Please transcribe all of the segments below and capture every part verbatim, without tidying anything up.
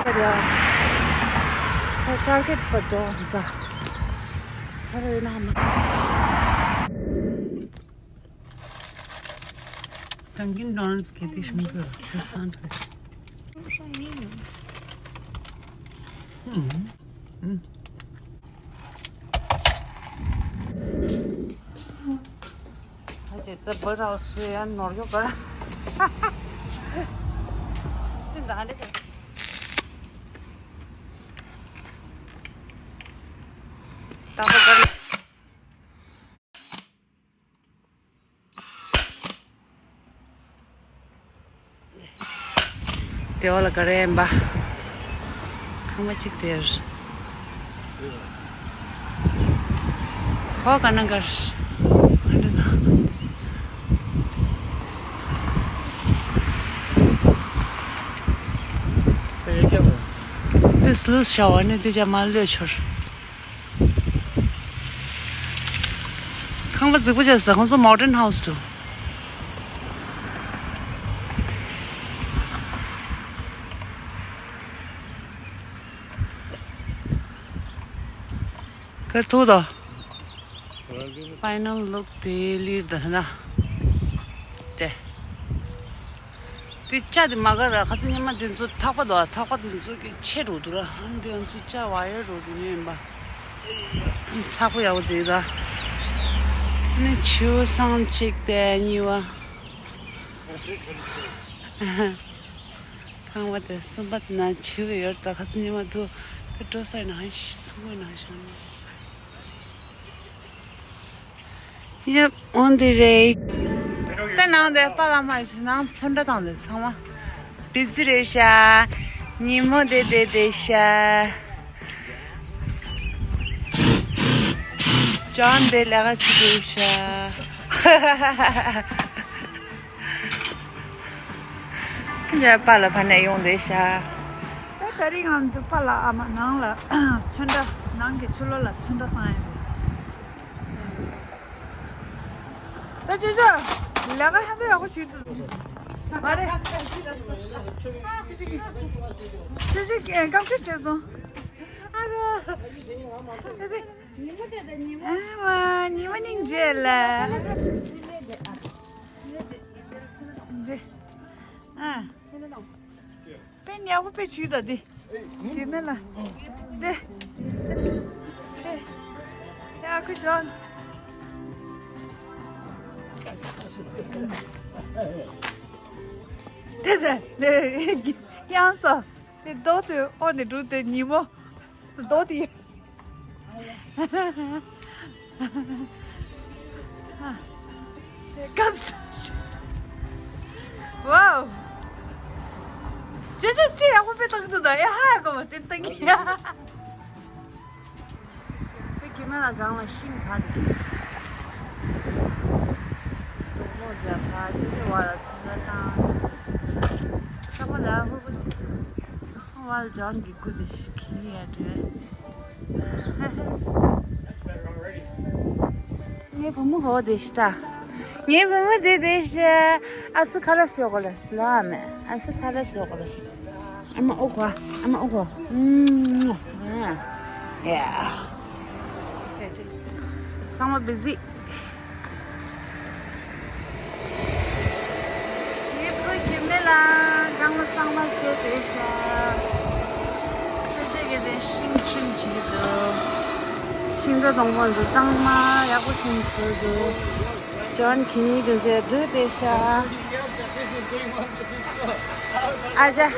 ཡ། ས་ཊར་གེཊ་པ་དོ་ཛ། ཁ་རེ་ན་མ། Dunkin Donuts གི་དེ་ཤིང་གི་ཁྲི་སང་ཁྲི། ཧུམ། ཧུམ། ད་ཅི་ད་བར་ཧའུ་སི་ཡང་ནོར་ཡོད་ག་ར། དེ་འདྲ་འདྲ་བྱས། ད་བར་ག་ར། དེ་བ་ལ་ག་རེ་ཡིན་པ། ཁང་པ་གཅིག་དེར། ཧོ་ག་ན་གར། དེ་སླུ་ཤ་བ་ནི་དེ་ཅག་མ་ལོས་ཆོར། ཁང་པ་རྫིག་པོ་བྱས་ཟེར་ཁོང་ཚོ་མོ་ཌན་ཧའུ་སི་འདུག་གར་ཐུག་དོ། ཕའི་ནལ་ལུག་དེ་ལིར་ད་ན། དེ། དེ་ལྕགས་དེ་མ་ག་ར་ཁ་ཚ་ཉི་མ་དེ་ཚོ་ཐག་པ་དོ་ཐག་པ་དེ་ཚོ་གི་ཆེ་འགྲོ་འདུག་ར། ཨང་དེ་ང་ཚོ་ལྕགས་ཝ་ཡར་འགྲོ་འདུག་ཉོས་ཡིན་པ། ཚགས་པོ་ཡག་པོ་དེ་ར། ནི་ཆུ་སང་གཅིག་དེ་གཉིས་པ། ཁང་པ་དེ་གསུམ་པ་དེ་ན་ཆུ་བས་ཡོད་ད་ཁ་ཚ་ཉི་མ་དུ་དེ་འགྲོ་སར་ན་ཧ་ཤི་ཐུག་པ་ན་ཤང་། Yep, on the way. ད་ནང་དེ་པཱ་ལགས་མ་ཡིན་ནང་ཚོན་ཁྲ་བཏང་དེ་ཚང་མ་བི་ཛི་རེད་ཤག་ཉིན་མོ་དེ་དེ་དེ་ཤག་ཇོན་དེ་ལས་ཀ་བྱེད་དེ་ཤག་ཡ་པཱ་ལགས་ཕ་ནས་ཡོང་དེ་ཤག་ད་དེ་རིང་ང་ཚོ་པཱ་ལགས་ཨ་མ་ནང་ལ་ཚོན་ཁྲ་ནང་གི་ཆུ་ལོག་ལ་ཚོན་ཁྲ་བཏང་ཡོད་རེད། ད་ཅི་ཅི། ལས་ཀ་ཧན་ཏོ་ཡག་པོ་ཞིག་འདུག་མ་རེད། ཅི་ཅི་གི་ཅི་ཅི་གི་ཨེ་སྐབས་ཀྱི་ཟེར་སོང་། ཨ་རོ། ད་དེ། ཉི་མ་དེ་དང་ཉི་མ། ཨ་མ་ཉི་མ་སྙིང་རྗེ་ལ། འདི། ཨ། དཔེ་ཡག་པོ་དཔེ་བྱུས་ད་འདི། དེ་ནས་ལ། དེ། དེ། ཡ་ཁུ་ཅོན། དེ་དེ་དེ་ཡང་སོ། དེ་རྡོ་དེ་ཨོ་ནས་འགྲོ་དེ་ཉིན་མོ། རྡོ་དེ། ཀ་ས། ཝའོ། ཅེ་ཅེ་ཅེ་ཡག་པོ་དཔེ་བཏང་གི་འདུག་ད་ཡ་ཧ་ཡག་པོ་ཅེ་བཏང་གི་ཡ། དེ་གི་ན་ལ་སྒང་ལ་ཤིང་ག་དེ། སྡོང་མོ་རྒྱབ་ཁ་ཅེ་ཅེ་བ་ལ་ཚོན་ཁྲ་བཏང་། ཚང་མ་ལ་ཧུར་པོ་བྱེད། ཝལ་ཇོན་གྱི་སྐུ་དེ་ཤི་ཁི་ཡ་འདྲ། ངའི་བུ་མོ་ཧོ་དེ་ཤི་ད། ངའི་བུ་མོ་དེ་དེ་ཤི། ཨ་སུ་ཁ་ལ་སི་ཡོ་གོ་ལ་སི་ལ་མེ། ཨ་སུ་ཁ་ལ་སི་ཡོ་གོ་ལ་སི། ཨ་མ་ཨོ་ཁ། ཨ་མ་ཨོ་ཁ། ཨུམ། ཡ། ཚང་མ་བི་ཛི། ངའི་བུ་ཁྱིམ་ནས་ལ་སྒང་ལ་གཙང་མ་བཟོས་བསྡད་ཤག་ཅོ་ཅོ་གིས་དེ་ཤིང་ཁྲིམས་བྱེད་ཀྱི་འདུག་ཤིང་སྡོང་སྡོང་པོ་འདི་གཙང་མ་ཡག་པོ་བྱས་ནས་བཟོས་འདུག་ཇོན་གྱིས་དེ་ཚོ་འདྲུད་བསྡད་ཤག་ཨ་ཅག་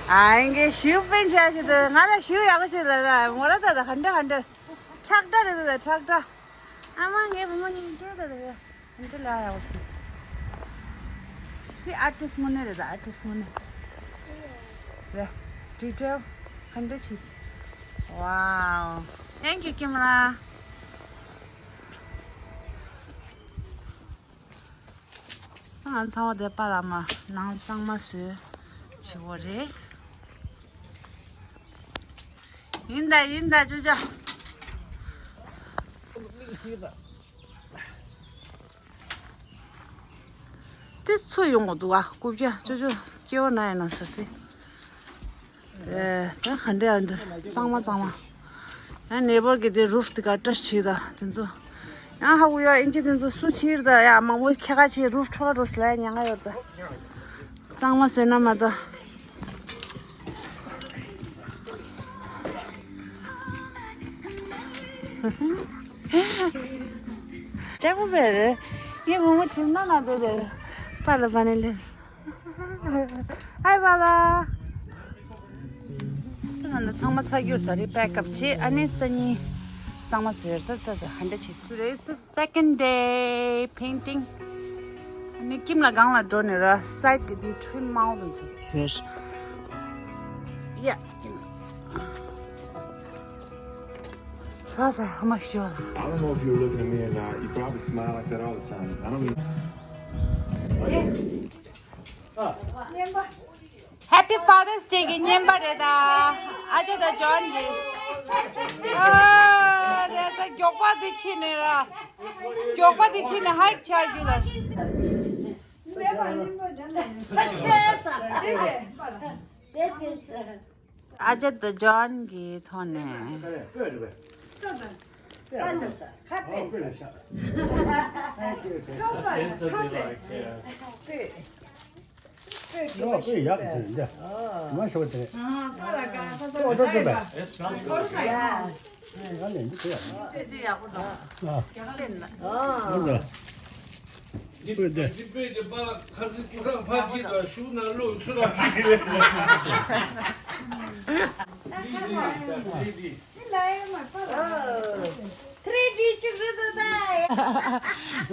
ཨ་ཡིན་གྱི་ཞུ་པིན་བྱ་ཞིག་འདུག་ང་ལ་ཞུ་ཡག་པོ་ཞིག་ལ་ར་མོ་ར་ད་ད་ག་འདྲ་ག་འདྲ། ཁྲག་འདྲ་རེད་ད་ཁྲག་འདྲ། ཨ་མ་ངའི་བུ་མོ་སྙིང་རྗེ་ད་རེད། འདི་ལ་ཡག་པོ་ཞིག་འདི་ཨར་ཊིསི་དངོས་གནས་རེད་ད་ཨར་ཊིསི་དངོས་གནས། རེད། ཌི་ཊེལ་ག་འདྲ་བྱེད། ཝའོ། Thank you ཀེམ་ར། ང་ཚང་མ་དེ་པཱ་ལགས་མ་ནང་གཙང་མ་བཟོས་བྱེད་དགོས་རེད། ཡིན་ད་ཡིན་ད་ཅོ་ཅོ། དེ་ཚོ་ཡོང་གི་འདུག་ཨ། རྐུབ་བཀྱག་ཅོ་ཅོ་སྐྱེ་བོ་ན་ཡིན་ན་ཟེར་ཏེ། ཨེ། ད་ག་འདྲ་ཡང་འདུག་གཙང་མ་གཙང་མ། ཡང་ནེ་བར་གི་དེ་རུབ་དེ་ག་བཀྲ་ཤིས་ད་དེ་ཚོ། ཡང་ཧ་གོ་ཡ་ཨིན་ཇི་དེ་ཚོ་སུ་ཕྱིར་ད་ཡ་མང་པོ་ཁྱེད་ཀ་ཕྱིར་རུབ་འཕྲོ་རུ་སླ་ཉང་ང་ཡོད་ད། གཙང་མ་ཟེར་ན་མ་ད། ལྕགས་པོ་བས་རེད། ངའི་བུ་མོ་ཁྲིམས་ན་ན་དེ་རེད། པ་ལ་པ་ནི་ལེ། ཨའི་བ་ལ། ང་ཚོ་ཚང་མ་ཚར་རྒྱུར་ད་རེས་པེག་ཨབ་བྱེད། ཨ་ནི་སང་ཉིན་གཙང་མ་བཟོས་ད་ད་ད་ཧན་ད་བྱེད། Today is the second day painting. ཨ་ནི་ཀིམ་ལ་སྒང་ལ་འགྲོ་ནས་ར་སའིད་དེ་དེ་ཁྲུན་མའོ་དང་ཚོ་བཟོས། Yeah, ཀིམ། Rosa, how much you I don't know if you're looking at me or not. You probably smile like that all the time. I don't mean. Happy Father's Day གི་བརྙན་པ་རེད་ད། ཨ་ཅེ་དང་ཇོན་གི། ཨ་རེད་ད། མགྱོགས་པ་དེ་ཁྱེར་ནས་ར། མགྱོགས་པ་དེ་ཁྱེར་ནས་ཧའིག་བྱ་རྒྱུ་ལ། ཨ་ཅེ་དང་ཇོན་གྱི་ཐོག་ནས།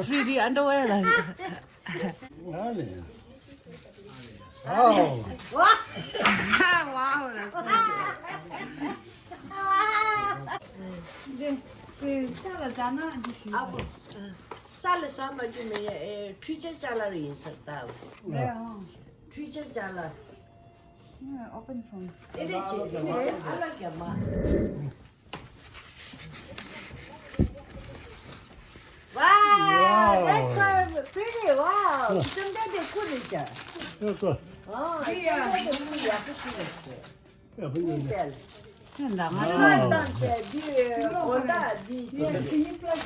three D underwear ལ། Wow. Wow, that's so good. འདི་འདི་ས་ལ་ཟ་ན་འདི་ཞིག་ཨ་བོ། ས་ལ་ཟ་མ་བཅུག་མི་ཡ། ཨེ། འཕྲུལ་ཆས་ཅ་ལག་རེད་ཡིན་ས་ད། ལེ་ཨང་། འཕྲུལ་ཆས་ཅ་ལག Open phone. ཨེ་རེད་ཅེ། ཨེ་རེད་ཅེ། ཨ་ལ་རྒྱ་མ། Wow, that's so pretty. Wow. བཅོམ་ལྡན་འདས་སྐུ་རེད་ཤག་ཨ། བཅོམ་ལྡན་འདས་སྐུ་ཡག་པོ་ཞིག་རེད་ཤག་ཡག་པོ་ཡོད། ཅེ། ཁྱོད་འདང་ང་ལ་བཏང་བྱས་འདི་གོ་ད་འདི་ཅེ།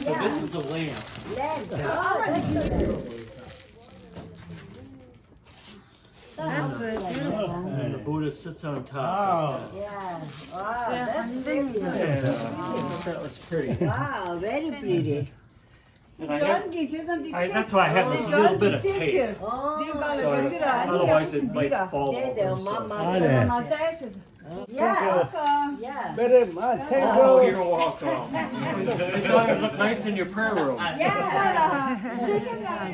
So this is the lamp. Lamp. Oh, that's so nice. That's very beautiful. And the Buddha sits on top. Wow. Yeah. Wow, that's very beautiful. Yeah, I thought that was pretty. Wow, very pretty. And I have, I, that's why I have a little bit of tape. So otherwise it might fall over and stuff. Yeah. Yeah. Very much. Thank you. Oh, you're welcome. I thought it looked nice in your prayer room. Yeah.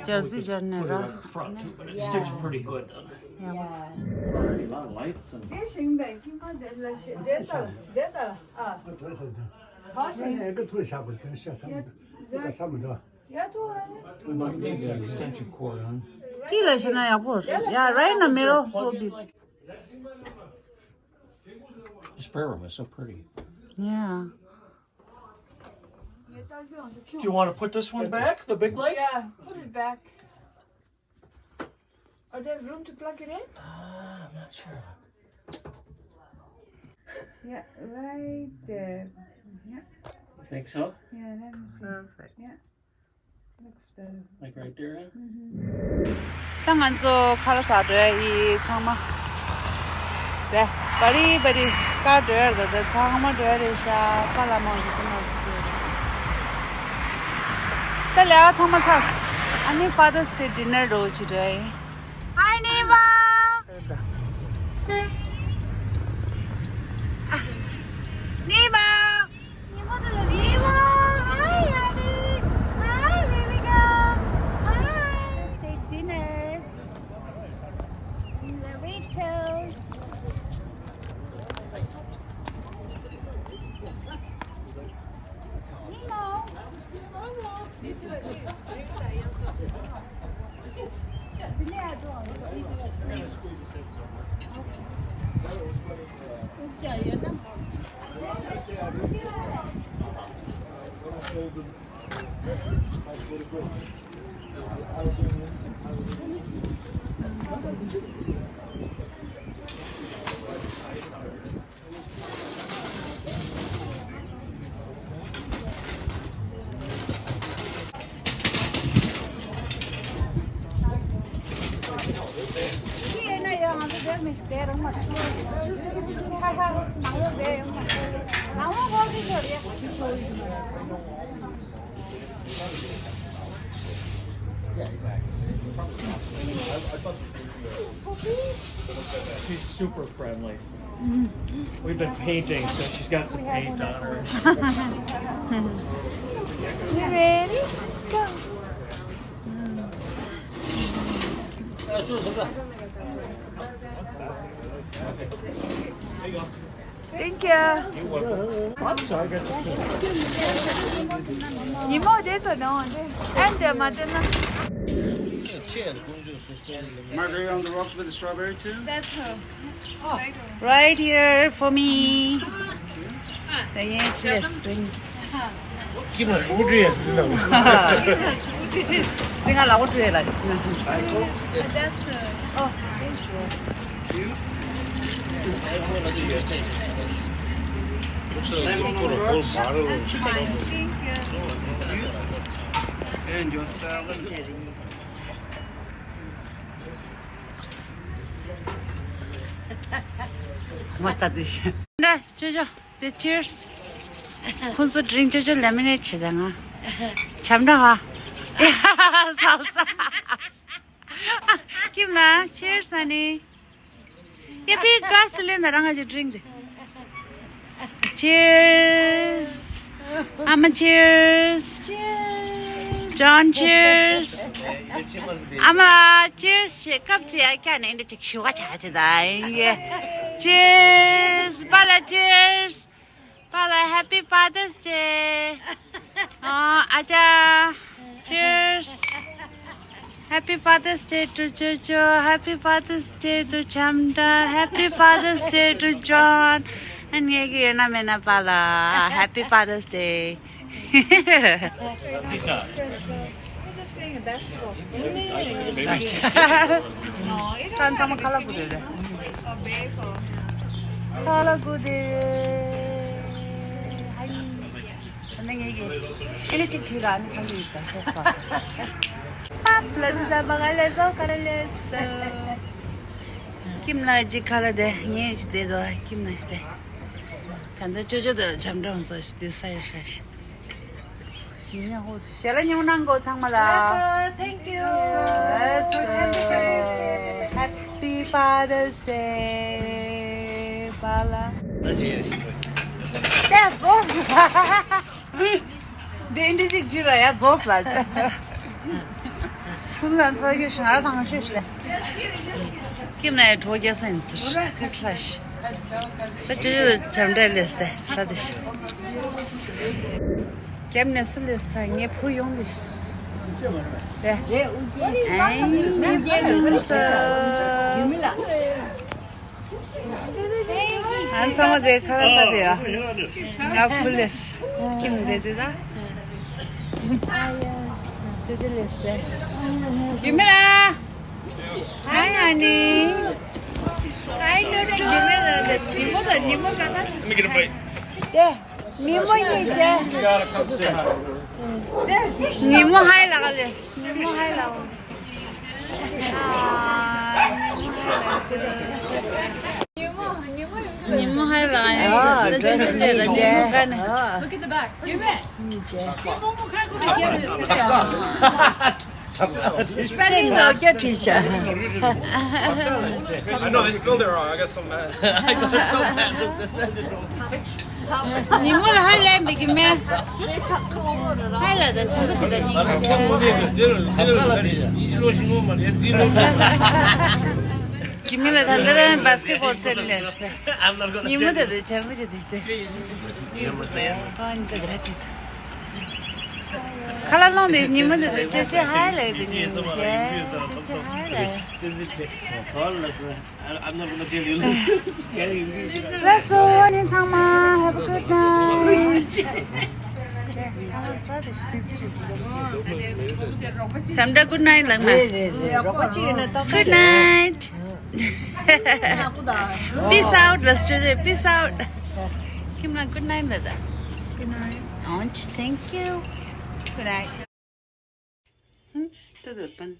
Jersey journey, right? Front too, but it sticks pretty good. Yeah. Already a lot of lights and. We might need an extension cord on. ཅི་ལ་ཤི་ན་ཡག་པོ། Yeah, right in the middle will be. This prayer room is so pretty. Yeah. Do you want to put this one back, the big light? Yeah, put it back. Are there room to plug it in? Uh, I'm not sure. Yeah, right there. Yeah. Think so? Yeah, let me see. Perfect. Yeah. Looks better. Like right there, huh? Mm-hmm. ད་ང་ཚོ་ཁ་ལག་ཟ་འགྲོ་ཡ་ཡིན་ཚང་མ། དེ་བ་རི་བ་རི་ཀར་འགྲོ་ཡ་རེད། ད་ཚང་མ་འགྲོ་ཡ་རེད་ཤག་པཱ་ལགས་མང་ཞིག་ཏུ་མ་ཟིག་ཡོད་རེད། ད་ལས་ཀ་ཚང་མ་ཚར། ཨ་ནི་Father's Day dinner འགྲོ་ཅི་འགྲོ་ཡ་ཡིན། Hi, Nemo! Nemo! Nemo! Hi, honey! Hi, baby girl! Hi! Let's take dinner. In the Red Hills. Nemo! མི་ཤི་དེ་རང་མ་ཆུ། ཧ་ཧ། ནང་ལོགས་བསྡད་ཡོང་མ། ནང་ལོགས་འགྲོ་གི་ཡོད་རེད། She's super friendly. We've been painting, so she's got some paint on her. You ready? Go. Thank you. ཉི་མ་བསྡད་ཚོ་ནང་དེ་ཨན་དེ་མ་བསྡད་ན། Margarita on the rocks with the strawberry too? That's her. Right here for me. Thank you. Keep my food here. Think I love to realize. That's her. Oh, thank you. Looks like you put a whole bottle of Fine, thank you. And your style. མ་ལྟ་དུས། འདྲ་ཅོ་ཅོ། དེ་cheers། ཁོང་ཚོ་drink ཅོ་ཅོ་lemonade བྱེད་ད་ང་། བྱམས་འདྲ་ཧ། salsa། ཁྱིམ་ལ་cheers ཨ་ནི། དེ་པི་glass དེ་ལེན་ད་རང་ང་ཅོ་drink དེ། Cheers. Amma cheers. Cheers. John cheers. Amma cheers. ཞེས་སྐབས་ཅིག་ཡ་ཀྱ་ནས་འདི་ཅིག་ཞུ་ག་ཆ་ཆེ་ད་ཡིན་གི། Cheers. པཱ་ལགས་cheers. པཱ་ལགས་happy Father's Day. ཨ་ཅག Cheers. Happy Father's Day to ཅོ་ཅོ། Happy Father's Day to བྱམས་འདྲ། Happy Father's Day to John. ཨ་ངེད་ཀྱི་ཡོད་ན་མེད་ན་པཱ་ལགས། Happy Father's Day. He's just playing a basketball. ཁ་ཚང་མ་ཁ་ལག་དགོས་དེ་རེད། ཁ་ལག་དགོས་དེ། ཨ་ནི་ངེད་ཀྱི་ཨེ་ལི་ཏིག་ཁྲིད་ལ་ཨ་ནི་ཁ་ལག་ཡིག་ཚང་ཤེས་སོང་། པ་པ་ལ་ཛ་བ་ག་ལེ་ཛོ་ག་ལེ་ཛོ། ཁྱིམ་ན་ཅིག་ཁ་ལག་དེ་ངས་ཅིག་དེ་དོ་ཁྱིམ་ན་ཞིག་དེ། ད་ལྟ་ཅོ་ཅོ་དང་བྱམས་འདྲ་ཧོན་སོ་ཞིག་དེ་ས་ཡོད་ཤ་ཞིག་ཞེ་ལ་ཉུང་གནང་གོ་ཚང་མ་ལ། Thank you. Happy Father's Day. པཱ་ལགས། དེ་ཟོས། དེ་འདྲ་ཅིག་ཇུ་ལ་ཡ་ཟོས་ལ། ཁྱིམ་ལ་འཚོ་རྒྱུ་ཞིང་ར་ཐང་ཤོད་ཤི་ལ། ཁྱིམ་ན་ཡ་གྲོ་རྒྱ་སེན་ཙིར་ཁིས་ལ་ཤི། ད་ཅི་ཅི་བྱམས་འདྲ་ལས་སྟེ་ས་དེ་ཤི། རྒྱབ་ནས་སུ་ལས་ས་ངའི་བུ་ཡོང་ལས་ཤི། ཨེ་ངའི་བུ་ཡོང་ས། ཨ་ཚང་མ་དེ་ཁ་ཁ་ས་དེ་ཡ། ང་ཕུ་ལེས། ཁྱིམ་དེ་དེ་ད། ཅོ་ཅོ་ལེས་དེ། ཡུ་མེ་ར། Hi honey. Hi Toto. ཡུ་མེ་ར་དེ་ཉི་མོ་དང་ཉི་མོ་ག་ན། དེ་ཉི་མོ་གཉིས་བྱས། ཉི་མོ་ཧའི་ལགས་ལེས། ཉི་མོ་ཧའི་ལགས། ཉི་མོ་ཧའི་ལགས་ཡིན། ཉི་མོ་ཧའི་ལགས་ཡིན། ཨ་ད་ཅི་ཟེར་ལ་ཉི་མོ་ག་ནས། Look at the back. Spelling ལ་སྐད་བྲིས་ཤག I know, I spelled it wrong. I got so mad. I got so mad. Just, just spelled it wrong. ཉི་མོ་ལ་ཧའི་ལན་འབིག་གི་མེད། ཧའི་ལ་ད་ཆེན་པོ་ཆེ་ད་ཉིན་ཆེ། ཀི་མི་ལ་ད་འདི་ར་བྷ་སི་ཀེ་བྷོལ་རྩེད་ལེ། ཉི་མོ་ད་ད་ཆེན་པོ་ཆེ་ད་ཤི་ཏེ། ཁ་ལག་སློང་དེ་ཉི་མོ་ད་ད་ཅེ་ཅེ་ཧའི་ལ་ད་ཉིན་ཆེ། ཅེ་ཅེ་ཧའི་ལ། I'm not gonna tell you. Let's go, ཉིན་ཚང་མ། Have a good night. བྱམས་འདྲ་good night ལབ་མ། Good night. Peace out. Let's do it. Peace out. ཁྱིམ་ལ་good night ལབ་ད། Good night. Thank you. Good night. ཧུམ། ཏོ་ཏོ་པན།